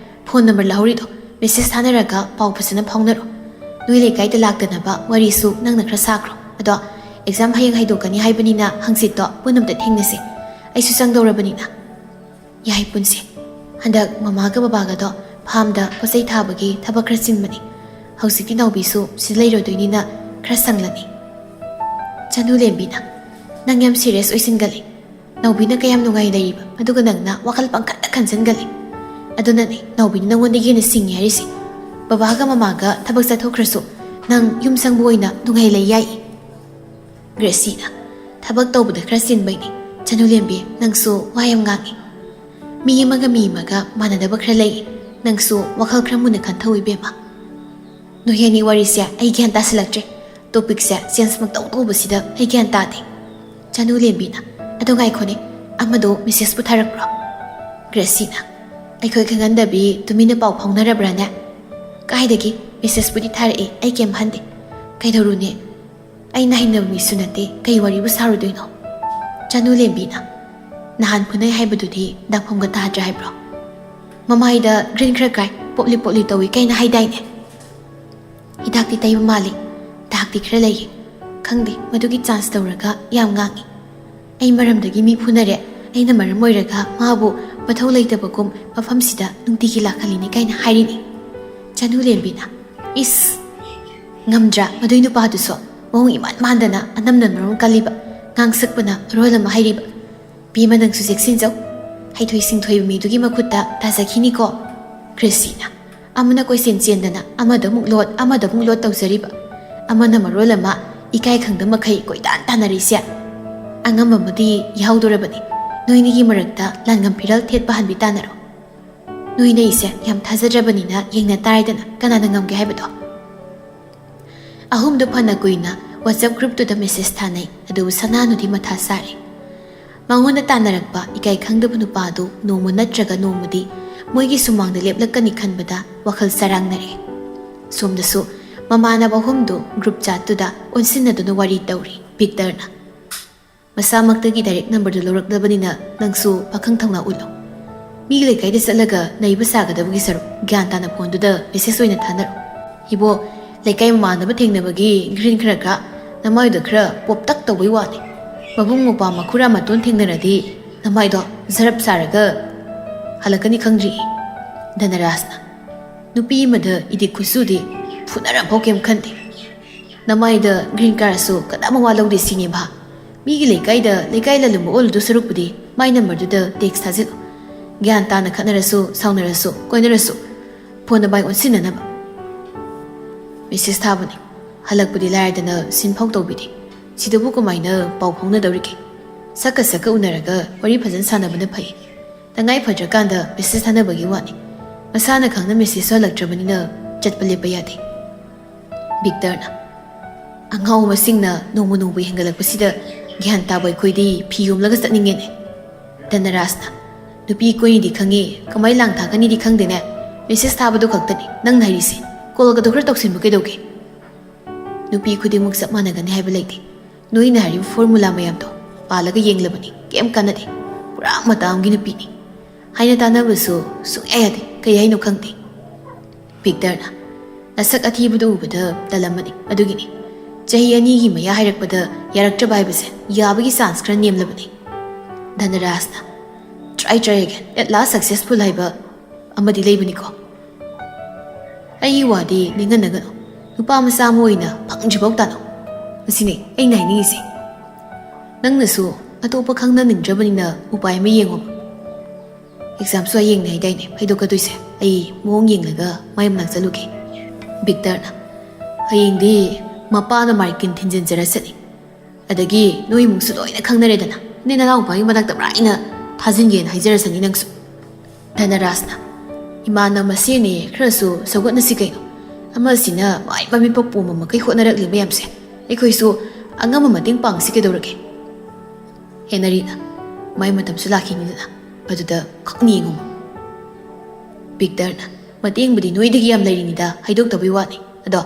ꯐꯣꯟ ꯅꯝꯕꯔ ꯂꯧꯍꯧꯔꯤꯗꯣ ꯃꯦꯁꯦꯖ ꯊꯥꯅꯔꯒ ꯄꯥꯎ ꯐꯖꯅ ꯐꯥꯎꯅꯔꯣ꯫ ꯅꯣꯏ ꯂꯩꯀꯥꯏꯗ ꯂꯥꯛꯇꯅꯕ ꯋꯥꯔꯤꯁꯨ ꯅꯪꯅ ꯈꯔ ꯁꯥꯈ꯭ꯔꯣ꯫ ꯑꯗꯣ ꯑꯦꯛꯖꯥꯝ ꯍꯌꯦꯡ ꯍꯥꯏꯗꯣꯛꯀꯅꯤ ꯍꯥꯏꯕꯅꯤꯅ ꯍꯪꯆꯤꯠꯇꯣ ꯄꯨꯟꯅ ꯑꯝꯇ ꯊꯦꯡꯅꯁꯦ꯫ ꯑꯩꯁꯨ ꯆꯪꯗꯧꯔꯕꯅꯤꯅ꯫ ꯌꯥꯏ ꯄꯨꯟꯁꯦ꯫ ꯍꯟꯗꯛ ꯃꯃꯥꯒ ꯕꯕꯥꯒꯗꯣ ꯐꯥꯝꯗ ꯄꯣꯠꯆꯩ ꯊꯥꯕꯒꯤ ꯊꯕꯛ ꯈꯔ ꯆꯤꯟꯕꯅꯤ꯫ ꯍꯧꯖꯤꯛꯇꯤ ꯅꯥꯎꯕꯤꯁꯨ ꯁꯤꯗ ꯂꯩꯔꯣꯏꯗꯣꯏꯅꯤꯅ ꯈꯔ ꯁꯪꯂꯅꯤ꯫ ꯆꯅꯨ ꯂꯦꯝꯕꯤꯅ, ꯅꯪ ꯌꯥꯝ ꯁꯤꯔꯤꯌꯁ ꯑꯣꯏꯁꯤꯟꯒꯜꯂꯤ꯫ ꯅꯥꯎꯕꯤꯅ ꯀꯌꯥꯝ ꯅꯨꯡꯉꯥꯏ ꯂꯩꯔꯤꯕ, ꯑꯗꯨꯒ ꯅꯪꯅ ꯋꯥꯈꯜ ꯄꯪꯈꯟꯗ ꯈꯟꯖꯟꯒꯜꯂꯤ꯫ ꯑꯗꯨꯅꯅꯦ ꯅꯥꯎꯕꯤꯅ ꯅꯪꯉꯣꯟꯗꯒꯤ ꯍꯦꯟꯅ ꯁꯤꯡꯉꯤ ꯍꯥꯏꯔꯤꯁꯦ꯫ ꯕꯕꯥꯒ ꯃꯃꯥꯒ ꯊꯕꯛ ꯆꯠꯊꯣꯛꯈ꯭ꯔꯁꯨ ꯅꯪ ꯌꯨꯝ ꯁꯪꯕ ꯑꯣꯏꯅ ꯅꯨꯡꯉꯥꯏ ꯂꯩ ꯌꯥꯏ꯫ ꯒ꯭ꯔꯦꯁꯤꯅ, ꯊꯕꯛ ꯇꯧꯕꯗ ꯈꯔ ꯆꯤꯟꯕꯩꯅꯦ꯫ ꯆꯅꯨ ꯂꯦꯝꯕꯤ, ꯅꯪꯁꯨ ꯋꯥ ꯌꯥꯝ ꯉꯥꯡꯉꯤ꯫ ꯃꯤ ꯑꯃꯒ ꯃꯤ ꯑꯃꯒ ꯃꯥꯟꯅꯗꯕ ꯈꯔ ꯂꯩ꯫ ꯅꯪꯁꯨ ꯋꯥꯈꯜ ꯈꯔ ꯃꯨꯟꯅ ꯈꯟꯊꯧ ꯏꯕꯦꯝꯃ꯫ ꯅꯣꯏ ꯑꯅꯤ ꯋꯥꯔꯤꯁꯦ ꯑꯩ ꯒ꯭ꯌꯥꯟ ꯇꯥꯁꯤꯜꯂꯛꯇ꯭ꯔꯦ꯫ ꯇꯣꯄꯤꯛꯁꯦ ꯆꯦꯟꯖ ꯃꯨꯛꯇꯧ ꯇꯧꯕꯁꯤꯗ ꯑꯩ ꯒ꯭ꯌꯥꯟ ꯇꯥꯗꯦ꯫ ꯆꯅꯨ ꯂꯦꯝꯕꯤꯅ, ꯑꯗꯣ ꯉꯥꯏꯈꯣꯅꯦ, ꯑꯃꯗꯣ ꯃꯦꯁꯦꯖꯄꯨ ꯊꯥꯔꯛꯄ꯭ꯔꯣ? ꯒ꯭ꯔꯦꯁꯤꯅ, ꯑꯩꯈꯣꯏ ꯈꯪꯍꯟꯗꯕꯤ ꯇꯨꯃꯤꯟꯅ ꯄꯥꯎ ꯐꯥꯎꯅꯔꯕ꯭ꯔꯥꯅꯦ? ꯀꯥꯏꯗꯒꯤ? ꯃꯦꯁꯦꯖꯄꯨꯗꯤ ꯊꯥꯔꯛꯑꯦ, ꯑꯩ ꯀꯩꯝ ꯍꯟꯗꯦ꯫ ꯀꯩꯗꯧꯔꯨꯅꯤ? ꯑꯩꯅ ꯍꯩꯅꯕ ꯃꯤꯁꯨ ꯅꯠꯇꯦ, ꯀꯩ ꯋꯥꯔꯤꯕꯨ ꯁꯥꯔꯨꯗꯣꯏꯅꯣ? ꯆꯅꯨ ꯂꯦꯝꯕꯤꯅ, ꯅꯍꯥꯟ ꯐꯨꯅꯩ ꯍꯥꯏꯕꯗꯨꯗꯤ ꯗꯥꯛꯐꯝꯒ ꯇꯥꯗ꯭ꯔꯦ ꯍꯥꯏꯕ꯭ꯔꯣ? ꯃꯃꯥꯏꯗ ꯒ꯭ꯔꯤꯟ ꯈꯔ ꯀꯥꯏ, ꯄꯣꯞꯂꯤ ꯄꯣꯞꯂꯤ ꯇꯧꯏ ꯀꯩꯅ ꯍꯥꯏꯗꯥꯏꯅꯦ? ꯍꯤꯗꯥꯛꯇꯤ ꯇꯩꯕ ꯃꯥꯜꯂꯤ꯫ ꯗꯥꯛꯇꯤ ꯈꯔ ꯂꯩꯌꯦ꯫ ꯈꯪꯗꯦ, ꯃꯗꯨꯒꯤ ꯆꯥꯟꯁ ꯇꯧꯔꯒ ꯌꯥꯝ ꯉꯥꯡꯉꯤ꯫ ꯑꯩ ꯃꯔꯝꯗꯒꯤ ꯃꯤ ꯐꯨꯅꯔꯦ꯫ ꯑꯩꯅ ꯃꯔꯝ ꯑꯣꯏꯔꯒ ꯃꯥꯕꯨ ꯃꯊꯧ ꯂꯩꯇꯕꯒꯨꯝ ꯃꯐꯝꯁꯤꯗ ꯅꯨꯡꯇꯤꯒꯤ ꯂꯥꯛꯍꯜꯂꯤꯅꯦ ꯀꯥꯏꯅ ꯍꯥꯏꯔꯤꯅꯦ꯫ ꯆꯅꯨ ꯂꯦꯝꯕꯤꯅ, "ꯏꯁ! ꯉꯝꯗ꯭ꯔꯥ ꯃꯗꯨꯏ ꯅꯨꯄꯥꯗꯨꯁꯨ? ꯃꯑꯣꯡ ꯏꯃꯥꯟ ꯃꯥꯟꯗꯅ, ꯑꯅꯝꯅ ꯃꯔꯣꯟ ꯀꯜꯂꯤꯕ, ꯉꯥꯡꯁꯛꯄꯅ ꯃꯔꯣꯜ ꯑꯃ ꯍꯩꯔꯤꯕ꯫ ꯕꯦꯝꯃ, ꯅꯪꯁꯨ ꯆꯦꯛꯁꯤꯟꯖꯧ꯫ ꯍꯩꯊꯣꯏ ꯁꯤꯡꯊꯣꯏꯕ ꯃꯤꯗꯨꯒꯤ ꯃꯈꯨꯠꯇ ꯇꯥꯖꯈꯤꯅꯤꯀꯣ꯫" ꯀ꯭ꯔꯤꯁꯤꯅ, ꯑꯃꯅ ꯀꯣꯏꯆꯦꯟ ꯆꯦꯟꯗꯅ ꯑꯃꯗ ꯑꯃꯨꯛ ꯂꯣꯠ, ꯑꯃꯗ ꯑꯃꯨꯛ ꯂꯣꯠ ꯇꯧꯖꯔꯤꯕ, ꯑꯃꯅ ꯃꯔꯣꯜ ꯑꯃ ꯏꯀꯥꯏ ꯈꯪꯗ ꯃꯈꯩ ꯀꯣꯏꯇꯥꯟ ꯇꯥꯟꯅꯔꯤꯁꯦ꯫ ꯑꯉꯝꯕ ꯑꯃꯗꯤ ꯌꯥꯍꯧꯗꯣꯔꯕꯅꯤ꯫ ꯅꯣꯏꯅꯤꯒꯤ ꯃꯔꯛꯇ ꯂꯥꯟꯉꯝ ꯐꯤꯔꯥꯜ ꯊꯦꯠꯄ ꯍꯟꯕꯤ ꯇꯥꯟꯅꯔꯣ꯫ ꯅꯣꯏꯅ ꯑꯩꯁꯦ ꯌꯥꯝ ꯊꯥꯖꯗ꯭ꯔꯕꯅꯤꯅ ꯌꯦꯡꯅ ꯇꯥꯔꯦꯗꯅ, ꯀꯅꯥꯅ ꯉꯝꯒꯦ ꯍꯥꯏꯕꯗꯣ꯫ ꯑꯍꯨꯝꯗꯨ ꯐꯅ ꯀꯨꯏꯅ WhatsApp ꯒ꯭ꯔꯨꯞꯇꯨꯗ ꯃꯦꯁꯦꯖ ꯊꯥꯅꯩ꯫ ꯑꯗꯨꯕꯨ ꯁꯅꯥꯅꯨꯗꯤ ꯃꯊꯥ ꯁꯥꯔꯦ꯫ ꯃꯉꯣꯟꯗ ꯇꯥꯟꯅꯔꯛꯄ ꯏꯀꯥꯏ ꯈꯪꯗꯕ ꯅꯨꯄꯥꯗꯨ ꯅꯣꯡꯃ ꯅꯠꯇ꯭ꯔꯒ ꯅꯣꯡꯃꯗꯤ ꯃꯣꯏꯒꯤ ꯁꯨꯃꯥꯡꯗ ꯂꯦꯞꯂꯛꯀꯅꯤ ꯈꯟꯕꯗ ꯋꯥꯈꯜ ꯆꯔꯥꯡꯅꯔꯦ꯫ ꯁꯣꯝꯗꯁꯨ ꯃꯃꯥꯟꯅꯕ ꯑꯍꯨꯝꯗꯨ ꯒ꯭ꯔꯨꯞ ꯆꯥꯠꯇꯨꯗ ꯑꯣꯟꯁꯤꯟꯅꯗꯨꯅ ꯋꯥꯔꯤ ꯇꯧꯔꯤ꯫ ꯚꯤꯛꯇꯔꯅ, "ꯃꯁꯥꯃꯛꯇꯒꯤ ꯗꯥꯏꯔꯦꯛ ꯅꯝꯕꯔꯗꯨ ꯂꯧꯔꯛꯂꯕꯅꯤꯅ ꯅꯪꯁꯨ ꯄꯥꯈꯪ ꯊꯧꯅꯥ ꯎꯠꯂꯣ꯫ ꯃꯤꯒꯤ ꯂꯩꯀꯥꯏꯗ ꯆꯠꯂꯒ ꯅꯩꯕ ꯁꯥꯒꯗꯕꯒꯤ ꯁꯔꯨꯛ ꯒ꯭ꯌꯥꯟ ꯇꯥꯅ ꯐꯣꯟꯗꯨꯗ ꯃꯦꯁꯦꯖ ꯑꯣꯏꯅ ꯊꯥꯅꯔꯣ꯫ ꯏꯕꯣ, ꯂꯩꯀꯥꯏ ꯃꯃꯥꯟꯅꯕ ꯊꯦꯡꯅꯕꯒꯤ ꯒ꯭ꯔꯤꯟ ꯈꯔ ꯈꯔ ꯅꯃꯥꯏꯗ ꯈꯔ ꯄꯣꯞꯇꯛ ꯇꯧꯕꯩ ꯋꯥꯅꯤ꯫ ꯃꯕꯨꯡ ꯃꯧꯄ꯭ꯋꯥ ꯃꯈꯨꯔꯥ ꯃꯇꯣꯟ ꯊꯦꯡꯅꯔꯗꯤ ꯅꯃꯥꯏꯗꯣ ꯖꯔꯞ ꯁꯥꯔꯒ ꯍꯜꯂꯛꯀꯅꯤ ꯈꯪꯗ꯭ꯔꯤ꯫" ꯙꯅꯔꯥꯖꯅ, "ꯅꯨꯄꯤ ꯑꯃꯗ ꯏꯗꯤꯛ ꯈꯨꯠꯁꯨꯗꯤ ꯐꯨꯅꯔꯐꯥꯎ ꯀꯩꯝ ꯈꯟꯗꯦ꯫ ꯅꯃꯥꯏꯗ ꯒ꯭ꯔꯤꯟ ꯀꯥꯔꯁꯨ ꯀꯅꯥ ꯃꯋꯥ ꯂꯧꯗꯦ ꯁꯤꯅꯦ ꯚꯥ꯫ ꯃꯤꯒꯤ ꯂꯩꯀꯥꯏꯗ ꯂꯩꯀꯥꯏ ꯂꯥꯂꯨꯝꯕ ꯑꯣꯜꯂꯨꯗꯨ ꯁꯔꯨꯛꯄꯨꯗꯤ ꯃꯥꯏ ꯅꯝꯕꯔꯗꯨꯗ ꯇꯦꯛꯁ ꯊꯥꯖꯤꯜꯂꯨ꯫ ꯒ꯭ꯌꯥꯟ ꯇꯥꯅ ꯈꯠꯅꯔꯁꯨ, ꯁꯥꯎꯅꯔꯁꯨ, ꯀꯣꯏꯅꯔꯁꯨ, ꯐꯣꯟ ꯅꯕꯥꯏ ꯑꯣꯟꯁꯤꯟꯅꯅꯕ꯫" ꯃꯦꯁꯦꯖ ꯊꯥꯕꯅꯤ꯫ ꯍꯜꯂꯛꯄꯗꯤ ꯂꯥꯏꯔꯗꯅ ꯁꯤꯟ ꯐꯥꯎ ꯇꯧꯕꯤꯗꯦ꯫ ꯁꯤꯗꯕꯨ ꯀꯃꯥꯏꯅ ꯄꯥꯎ ꯐꯥꯎꯅꯗꯧꯔꯤꯒꯦ? ꯁꯛꯀ ꯁꯛꯀ ꯎꯅꯔꯒ ꯋꯥꯔꯤ ꯐꯖꯅ ꯁꯥꯟꯅꯕꯅ ꯐꯩ꯫ ꯇꯉꯥꯏ ꯐꯗ꯭ꯔꯀꯥꯟꯗ ꯃꯦꯁꯦꯖ ꯊꯥꯅꯕꯒꯤ ꯋꯥꯅꯤ꯫ ꯃꯁꯥꯅ ꯈꯪꯅ ꯃꯦꯁꯦꯖꯁꯨ ꯍꯜꯂꯛꯇ꯭ꯔꯕꯅꯤꯅ ꯆꯠꯄ ꯂꯦꯞꯄ ꯌꯥꯗꯦ꯫ ꯚꯤꯛꯇꯔꯅ, "ꯑꯉꯥꯎ ꯃꯁꯤꯡꯅ ꯅꯣꯡꯃ ꯅꯣꯡꯃꯒꯤ ꯍꯦꯟꯒꯠꯂꯛꯄꯁꯤꯗ ꯒ꯭ꯌꯥꯟ ꯇꯥꯕ ꯑꯩꯈꯣꯏꯗꯤ ꯐꯤ ꯌꯣꯝꯂꯒ ꯆꯠꯅꯤꯡꯉꯦꯅꯦ꯫" ꯙꯅꯔꯥꯖꯅ, "ꯅꯨꯄꯤ ꯀꯣꯏꯅꯤꯗꯤ ꯈꯪꯉꯤ, ꯀꯃꯥꯏ ꯂꯥꯡ ꯊꯥꯛꯀꯅꯤꯗꯤ ꯈꯪꯗꯦꯅꯦ꯫ ꯃꯦꯁꯦꯖ ꯊꯥꯕꯗꯣ ꯈꯛꯇꯅꯤ ꯅꯪꯅ ꯍꯩꯔꯤꯁꯦ꯫ ꯀꯣꯜꯒꯗꯣ ꯈꯔ ꯇꯧꯁꯤꯟꯕ ꯀꯩꯗꯧꯒꯦ?" "ꯅꯨꯄꯤ ꯈꯨꯗꯤꯡꯃꯛ ꯆꯞ ꯃꯥꯟꯅꯒꯅꯤ ꯍꯥꯏꯕ ꯂꯩꯇꯦ꯫ ꯅꯣꯏꯅ ꯍꯥꯏꯔꯤꯕ ꯐꯣꯔꯃꯨꯂꯥ ꯃꯌꯥꯝꯗꯣ ꯄꯥꯜꯂꯒ ꯌꯦꯡꯂꯕꯅꯤ, ꯀꯩꯝ ꯀꯥꯟꯅꯗꯦ꯫ ꯄꯨꯔꯥ ꯃꯇꯥ ꯑꯃꯒꯤ ꯅꯨꯄꯤꯅꯤ꯫ ꯍꯥꯏꯅ ꯇꯥꯟꯅꯕꯁꯨ ꯁꯨꯡꯌꯥ ꯌꯥꯗꯦ, ꯀꯩ ꯍꯥꯏꯅꯣ ꯈꯪꯗꯦ꯫" ꯚꯤꯛꯇꯔꯅ, ꯃꯁꯛ ꯑꯊꯤꯕꯗꯨ ꯎꯕꯗ ꯇꯜꯂꯝꯃꯅꯤ꯫ ꯑꯗꯨꯒꯤꯅꯤ ꯆꯍꯤ ꯑꯅꯤꯒꯤ ꯃꯌꯥ ꯍꯥꯏꯔꯛꯄꯗ ꯌꯥꯔꯛꯇ꯭ꯔꯕ ꯍꯥꯏꯕꯁꯦ ꯌꯥꯕꯒꯤ ꯆꯥꯟꯁ ꯈꯔ ꯅꯦꯝꯂꯕꯅꯤ꯫ ꯙꯅꯔꯥꯖꯅ, "Try, try again, at last successful" ꯍꯥꯏꯕ ꯑꯃꯗꯤ ꯂꯩꯕꯅꯤꯀꯣ꯫ ꯑꯩꯒꯤ ꯋꯥꯗꯤ ꯅꯤꯡꯍꯟꯅꯒꯅꯨ꯫ ꯅꯨꯄꯥ ꯃꯆꯥ ꯑꯃ ꯑꯣꯏꯅ ꯐꯪꯗ꯭ꯔꯤꯐꯥꯎ ꯇꯥꯅꯧ꯫ ꯃꯁꯤꯅꯤ ꯑꯩꯅ ꯍꯥꯏꯅꯤꯡꯉꯤꯁꯦ꯫ ꯅꯪꯅꯁꯨ ꯑꯇꯣꯞꯄ ꯈꯪꯅꯅꯤꯡꯗ꯭ꯔꯕꯅꯤꯅ ꯎꯄꯥꯏ ꯑꯃ ꯌꯦꯡꯉꯣ꯫ ꯑꯦꯛꯖꯥꯝꯁꯨ ꯍꯌꯦꯡꯅꯦ ꯍꯥꯏꯗꯥꯏꯅꯦ ꯍꯥꯏꯗꯣꯛꯀꯗꯣꯏꯁꯦ? ꯑꯩ ꯃꯑꯣꯡ ꯌꯦꯡꯂꯒ ꯃꯥꯏ ꯃꯅꯥꯛ ꯆꯠꯂꯨꯒꯦ꯫ ꯚꯤꯛꯇꯔꯅ, "ꯍꯌꯦꯡꯗꯤ ꯃꯄꯥꯅ ꯃꯥꯏꯀꯤꯟ ꯊꯤꯟꯖꯤꯟꯖꯔꯁꯅꯤ꯫ ꯑꯗꯒꯤ ꯅꯣꯏ ꯏꯃꯨꯡꯁꯨ ꯂꯣꯏꯅ ꯈꯪꯅꯔꯦꯗꯅ꯫ ꯅꯣꯏ ꯅꯅꯥꯎꯄꯥꯒꯤ ꯃꯅꯥꯛꯇ ꯄꯨꯔꯥ ꯑꯩꯅ ꯊꯥꯖꯤꯟꯒꯦꯅ ꯍꯥꯏꯖꯔꯁꯅꯤ ꯅꯪꯁꯨ"꯫ ꯙꯅꯔꯥꯖꯅ, "ꯏꯃꯥꯟꯅꯕ ꯃꯁꯦꯟꯅꯤ, ꯈꯔꯁꯨ ꯁꯧꯒꯠꯅꯁꯤ ꯀꯩꯅꯣ꯫ ꯑꯃꯁꯤꯅ ꯃꯥꯏ ꯃꯃꯤꯠ ꯄꯣꯝꯕ ꯃꯈꯩ ꯍꯣꯠꯅꯔꯛꯂꯤ ꯃꯌꯥꯝꯁꯦ꯫ ꯑꯩꯈꯣꯏꯁꯨ ꯑꯉꯝꯕ ꯃꯇꯦꯡ ꯄꯥꯡꯁꯤ ꯀꯩꯗꯧꯔꯒꯦ?" ꯍꯦꯅꯔꯤꯅ, "ꯃꯥꯏ ꯃꯇꯝꯁꯨ ꯂꯥꯛꯈꯤꯅꯤꯗꯅ, ꯑꯗꯨꯗ ꯈꯛ ꯌꯦꯡꯉꯨ"꯫ ꯚꯤꯛꯇꯔꯅ, "ꯃꯇꯦꯡꯕꯨꯗꯤ ꯅꯣꯏꯗꯒꯤ ꯌꯥꯝ ꯂꯩꯔꯤꯅꯤꯗ, ꯍꯥꯏꯗꯣꯛꯇꯕꯩ ꯋꯥꯅꯤ꯫ ꯑꯗꯣ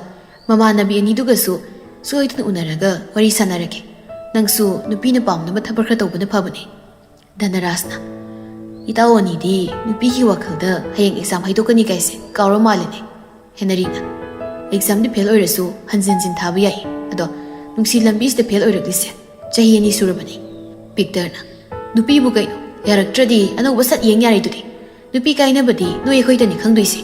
ꯃꯃꯥꯟꯅꯕꯤ ꯑꯅꯤꯗꯨꯒꯁꯨ ꯁꯣꯏꯗꯅ ꯎꯅꯔꯒ ꯋꯥꯔꯤ ꯁꯥꯟꯅꯔꯒꯦ꯫ ꯅꯪꯁꯨ ꯅꯨꯄꯤꯅ ꯄꯥꯝꯅꯕ ꯊꯕꯛ ꯈꯔ ꯇꯧꯕꯅ ꯐꯕꯅꯦ"꯫ ꯙꯅꯔꯥꯖꯅ, "ꯏꯇꯥꯎ ꯑꯅꯤꯗꯤ ꯅꯨꯄꯤꯒꯤ ꯋꯥꯈꯜꯗ ꯍꯌꯦꯡ ꯑꯦꯛꯖꯥꯝ ꯍꯥꯏꯗꯣꯛꯀꯅꯤ ꯀꯥꯏꯁꯦ ꯀꯥꯎꯔ ꯃꯥꯜꯂꯦꯅꯦ"꯫ ꯍꯦꯅꯔꯤꯅ, "ꯑꯦꯛꯖꯥꯝꯗꯤ ꯐꯦꯜ ꯑꯣꯏꯔꯁꯨ ꯍꯟꯖꯤꯟ ꯍꯟꯖꯤꯟ ꯊꯥꯕ ꯌꯥꯏ꯫ ꯑꯗꯣ ꯅꯨꯡꯁꯤ ꯂꯝꯕꯤꯁꯤꯗ ꯐꯦꯜ ꯑꯣꯏꯔꯛꯂꯤꯁꯦ ꯆꯍꯤ ꯑꯅꯤ ꯁꯨꯔꯕꯅꯤ"꯫ ꯚꯤꯛꯇꯔꯅ, "ꯅꯨꯄꯤꯕꯨ ꯀꯩꯅꯣ, ꯌꯥꯔꯛꯇ꯭ꯔꯗꯤ ꯑꯅꯧꯕ ꯁꯠ ꯌꯦꯡ ꯌꯥꯔꯦꯗꯨꯗꯤ꯫ ꯅꯨꯄꯤ ꯀꯥꯏꯅꯕꯗꯤ ꯅꯣꯏ ꯑꯩꯈꯣꯏꯗꯅꯤ ꯈꯪꯗꯣꯏꯁꯦ꯫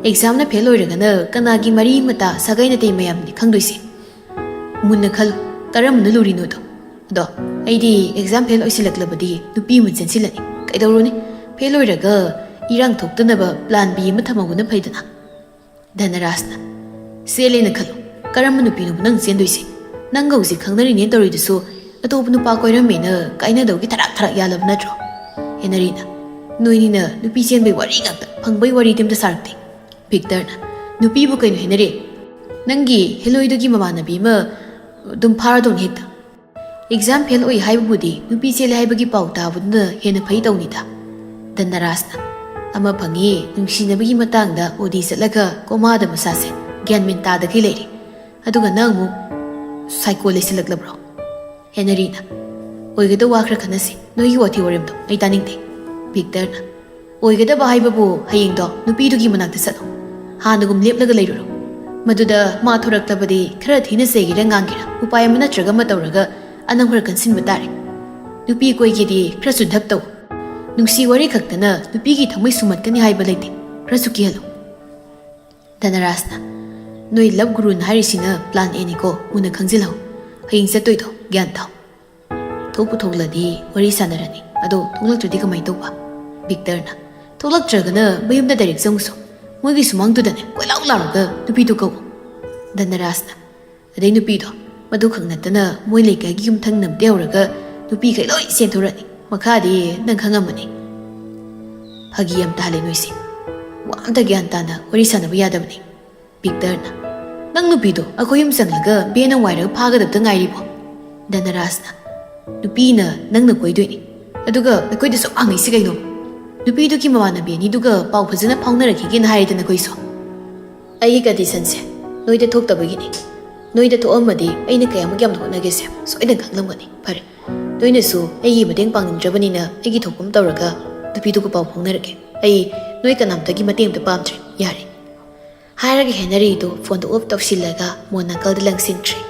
ꯑꯦꯛꯖꯥꯝꯅ ꯐꯦꯜ ꯑꯣꯏꯔꯒꯅ ꯀꯅꯥꯒꯤ ꯃꯔꯤ ꯃꯇꯥ ꯁꯥꯒꯩ ꯅꯥꯇꯩ ꯃꯌꯥꯝꯅꯤ ꯈꯪꯗꯣꯏꯁꯦ꯫ ꯃꯨꯟꯅ ꯈꯜꯂꯨ, ꯀꯔꯝꯕꯅ ꯂꯨꯔꯤꯅꯣꯗꯣ꯫ ꯑꯗꯣ ꯑꯩꯗꯤ ꯑꯦꯛꯖꯥꯝ ꯐꯦꯜ ꯑꯣꯏꯁꯤꯜꯂꯛꯂꯕꯗꯤ ꯅꯨꯄꯤ ꯑꯃ ꯆꯦꯟꯁꯤꯜꯂꯅꯤ꯫ ꯀꯩꯗꯧꯔꯨꯅꯤ? ꯐꯦꯜ ꯑꯣꯏꯔꯒ ꯏꯔꯥꯡ ꯊꯣꯛꯇꯅꯕ ꯄ꯭ꯂꯥꯟ ꯕꯤ ꯑꯃ ꯊꯝꯍꯧꯕꯅ ꯐꯩꯗꯅ"꯫ ꯙꯅꯔꯥꯖꯅ, "ꯆꯦꯜꯂꯦꯅ ꯈꯜꯂꯨ, ꯀꯔꯝꯕ ꯅꯨꯄꯤꯅꯣꯕ ꯅꯪ ꯆꯦꯟꯗꯣꯏꯁꯦ? ꯅꯪꯒ ꯍꯧꯖꯤꯛ ꯈꯪꯅꯔꯤꯅꯦꯅ ꯇꯧꯔꯤꯗꯨꯁꯨ ꯑꯇꯣꯞꯄ ꯅꯨꯄꯥ ꯀꯣꯏꯔꯝꯃꯦꯅ ꯀꯥꯏꯅꯗꯧꯒꯤ ꯊꯔꯥꯛ ꯊꯔꯥꯛ ꯌꯥꯜꯂꯕ ꯅꯠꯇ꯭ꯔꯣ?" ꯍꯦꯅꯔꯤꯅ, "ꯅꯣꯏꯅꯤꯅ ꯅꯨꯄꯤ ꯆꯦꯟꯕꯩ ꯋꯥꯔꯤ ꯉꯥꯛꯇ, ꯐꯪꯕꯩ ꯋꯥꯔꯤꯗꯤ ꯑꯝꯇ ꯁꯥꯔꯛꯇꯦ"꯫ ꯚꯤꯛꯇꯔꯅ, "ꯅꯨꯄꯤꯕꯨ ꯀꯩꯅꯣ ꯍꯦꯅꯔꯤ? ꯅꯪꯒꯤ ꯍꯦꯂꯣꯏꯗꯨꯒꯤ ꯃꯃꯥꯟꯅꯕꯤ ꯑꯃ ꯑꯗꯨꯝ ꯐꯥꯔꯗꯧꯅꯤ ꯍꯦꯛꯇ꯫ ꯑꯦꯛꯖꯥꯝ ꯐꯦꯜ ꯑꯣꯏ ꯍꯥꯏꯕꯕꯨꯗꯤ ꯅꯨꯄꯤ ꯆꯦꯜꯂꯦ ꯍꯥꯏꯕꯒꯤ ꯄꯥꯎ ꯇꯥꯕꯗꯨꯅ ꯍꯦꯟꯅ ꯐꯩ ꯇꯧꯅꯤꯗ"꯫ ꯙꯅꯔꯥꯖꯅ, "ꯑꯃ ꯐꯪꯉꯤ, ꯅꯨꯡꯁꯤꯅꯕꯒꯤ ꯃꯇꯥꯡꯗ ꯑꯣꯗꯤ ꯆꯠꯂꯒ ꯀꯣꯃꯥꯗ ꯃꯁꯥꯁꯦ ꯒ꯭ꯌꯥꯟ ꯃꯦꯟ ꯇꯥꯗꯈꯩ ꯂꯩꯔꯦ꯫ ꯑꯗꯨꯒ ꯅꯪ ꯑꯃꯨꯛ ꯁꯥꯏꯀꯣ ꯂꯩꯁꯤꯜꯂꯛꯂꯕ꯭ꯔꯣ?" ꯍꯦꯅꯔꯤꯅ, "ꯑꯣꯏꯒꯗꯧ ꯋꯥ ꯈꯔ ꯈꯟꯅꯁꯤ, ꯅꯣꯏꯒꯤ ꯋꯥꯊꯤ ꯋꯥꯔꯦꯝꯗꯣ ꯑꯩ ꯇꯥꯅꯤꯡꯗꯦ"꯫ ꯚꯤꯛꯇꯔꯅ, "ꯑꯣꯏꯒꯗꯕ ꯍꯥꯏꯕꯕꯨ ꯍꯌꯦꯡꯗꯣ ꯅꯨꯄꯤꯗꯨꯒꯤ ꯃꯅꯥꯛꯇ ꯆꯠꯂꯣ꯫ ꯍꯥꯟꯅꯒꯨꯝ ꯂꯦꯞꯂꯒ ꯂꯩꯔꯨꯔꯣ꯫ ꯃꯗꯨꯗ ꯃꯥ ꯊꯣꯔꯛꯂꯕꯗꯤ ꯈꯔ ꯊꯤꯅ ꯆꯩꯒꯦꯔꯥ ꯉꯥꯡꯒꯦꯔꯥ, ꯎꯄꯥꯏ ꯑꯃ ꯅꯠꯇ꯭ꯔꯒ ꯑꯃ ꯇꯧꯔꯒ ꯑꯅꯝ ꯈꯔ ꯀꯟꯁꯤꯟꯕ ꯇꯥꯔꯦ꯫ ꯅꯨꯄꯤ ꯀꯣꯏꯒꯦꯗꯤ ꯈꯔꯁꯨ ꯙꯞ ꯇꯧ꯫ ꯅꯨꯡꯁꯤ ꯋꯥꯔꯤ ꯈꯛꯇꯅ ꯅꯨꯄꯤꯒꯤ ꯊꯃꯣꯏ ꯁꯨꯝꯍꯠꯀꯅꯤ ꯍꯥꯏꯕ ꯂꯩꯇꯦ꯫ ꯈꯔꯁꯨ ꯀꯤꯍꯜꯂꯨ꯫ ꯙꯅꯔꯥꯖꯅ, "ꯅꯣꯏ ꯂꯕ ꯒꯨꯔꯨꯅ ꯍꯥꯏꯔꯤꯁꯤꯅ ꯄ꯭ꯂꯥꯟ ꯑꯦꯅꯤꯀꯣ, ꯃꯨꯟꯅ ꯈꯪꯖꯤꯜꯍꯧ꯫ ꯍꯌꯦꯡ ꯆꯠꯇꯣꯏꯗꯣ ꯒ꯭ꯌꯥꯟ ꯇꯥꯎ꯫ ꯊꯣꯛꯄꯨ ꯊꯣꯛꯂꯗꯤ ꯋꯥꯔꯤ ꯁꯥꯟꯅꯔꯅꯤ, ꯑꯗꯣ ꯊꯣꯛꯂꯛꯇ꯭ꯔꯗꯤ ꯀꯃꯥꯏꯅ ꯇꯧꯕ?" ꯚꯤꯛꯇꯔꯅ, "ꯊꯣꯛꯂꯛꯇ꯭ꯔꯒꯅ ꯃꯌꯨꯝꯗ ꯗꯥꯏꯔꯦꯛ ꯆꯪꯉꯨꯁꯣ꯫ ꯃꯣꯏꯒꯤ ꯁꯨꯃꯥꯡꯗꯨꯗꯅꯦ ꯀꯣꯏꯂꯥꯎ ꯂꯥꯎꯔꯒ ꯅꯨꯄꯤꯗꯨ ꯀꯧ꯫" ꯙꯅꯔꯥꯖꯅ, "ꯑꯗꯩ ꯅꯨꯄꯤꯗꯣ, ꯃꯗꯨ ꯈꯛ ꯅꯠꯇꯅ ꯃꯣꯏ ꯂꯩꯀꯥꯏꯒꯤ ꯌꯨꯝꯊꯪꯅꯕꯗ ꯌꯧꯔꯒ ꯅꯨꯄꯤꯈꯩ ꯂꯣꯏ ꯆꯦꯟꯊꯣꯔꯛꯑꯅꯤ꯫ ꯃꯈꯥꯗꯤ ꯅꯪ ꯈꯪꯉꯝꯃꯅꯤ꯫" "ꯐꯥꯒꯤ ꯌꯥꯝ ꯇꯥꯍꯜꯂꯦ ꯅꯣꯏꯁꯦ꯫ ꯋꯥ ꯑꯝꯇ ꯒ꯭ꯌꯥꯟ ꯇꯥꯅ ꯋꯥꯔꯤ ꯁꯥꯟꯅꯕ ꯌꯥꯗꯕꯅꯤ꯫" ꯚꯤꯛꯇꯔꯅ, "ꯅꯪ ꯅꯨꯄꯤꯗꯣ ꯑꯩꯈꯣꯏ ꯌꯨꯝ ꯆꯪꯂꯒ ꯕꯦꯟ ꯑꯃ ꯋꯥꯏꯔꯒ ꯐꯥꯒꯗꯕꯇ ꯉꯥꯏꯔꯤꯕꯣ?" ꯙꯅꯔꯥꯖꯅ, "ꯅꯨꯄꯤꯅ ꯅꯪꯅ ꯀꯣꯏꯗꯣꯏꯅꯤ, ꯑꯗꯨꯒ ꯑꯩꯈꯣꯏꯗ ꯁꯨꯝ ꯍꯪꯉꯤꯁꯤ ꯀꯩꯅꯣ? ꯅꯨꯄꯤꯗꯨꯒꯤ ꯃꯃꯥꯟꯅꯕꯤ ꯑꯅꯤꯗꯨꯒ ꯄꯥꯎ ꯐꯖꯅ ꯐꯥꯎꯅꯔꯛꯈꯤꯒꯦꯅ ꯍꯥꯏꯔꯦꯗꯅ ꯑꯩꯈꯣꯏꯁꯨ꯫ ꯑꯩꯒꯤ ꯀꯟꯗꯤꯁꯟꯁꯦ ꯅꯣꯏꯗ ꯊꯣꯛꯇꯕꯒꯤꯅꯤ꯫ ꯅꯣꯏꯗ ꯊꯣꯛꯑꯝꯃꯗꯤ ꯑꯩꯅ ꯀꯌꯥꯃꯨꯛ ꯌꯥꯝꯅ ꯍꯣꯠꯅꯒꯦꯁꯦ ꯁꯣꯏꯗꯅ ꯈꯪꯂꯝꯒꯅꯤ꯫ ꯐꯔꯦ, ꯅꯣꯏꯅꯁꯨ ꯑꯩꯒꯤ ꯃꯇꯦꯡ ꯄꯥꯡꯅꯤꯡꯗ꯭ꯔꯕꯅꯤꯅ ꯑꯩꯒꯤ ꯊꯣꯛꯄ ꯑꯃ ꯇꯧꯔꯒ ꯅꯨꯄꯤꯗꯨꯒ ꯄꯥꯎ ꯐꯥꯎꯅꯔꯒꯦ꯫ ꯑꯩ ꯅꯣꯏ ꯀꯅꯥꯝꯇꯒꯤ ꯃꯇꯦꯡ ꯑꯝꯇ ꯄꯥꯝꯗ꯭ꯔꯦ, ꯌꯥꯔꯦ꯫" ꯍꯥꯏꯔꯒ ꯍꯦꯅꯔꯤꯗꯨ ꯐꯣꯟꯗꯨ ꯑꯣꯐ ꯇꯧꯁꯤꯜꯂꯒ ꯃꯣꯟ ꯅꯥꯀꯜꯗ ꯂꯪꯁꯤꯟꯈ꯭ꯔꯦ꯫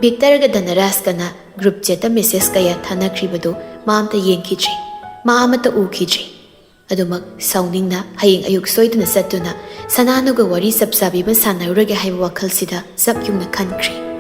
ꯚꯤꯛꯇꯔꯒ ꯙꯅꯔꯥꯖꯀꯅ ꯒ꯭ꯔꯨꯞ ꯆꯦꯠꯇ ꯃꯦꯁꯦꯖ ꯀꯌꯥ ꯊꯥꯅꯈ꯭ꯔꯤꯕꯗꯨ ꯃꯥ ꯑꯃꯇ ꯌꯦꯡꯈꯤꯗ꯭ꯔꯤ, ꯃꯥ ꯑꯃꯠꯇ ꯎꯈꯤꯗ꯭ꯔꯤ꯫ ꯑꯗꯨꯃꯛ ꯁꯥꯎꯅꯤꯡꯅ ꯍꯌꯦꯡ ꯑꯌꯨꯛ ꯁꯣꯏꯗꯅ ꯆꯠꯇꯨꯅ ꯁꯅꯥꯅꯨꯒ ꯋꯥꯔꯤ ꯆꯞ ꯆꯥꯕꯤ ꯑꯃ ꯁꯥꯟꯅꯔꯨꯔꯒꯦ ꯍꯥꯏꯕ ꯋꯥꯈꯜꯁꯤꯗ ꯆꯞ ꯌꯨꯡꯅ ꯈꯟꯈ꯭ꯔꯦ꯫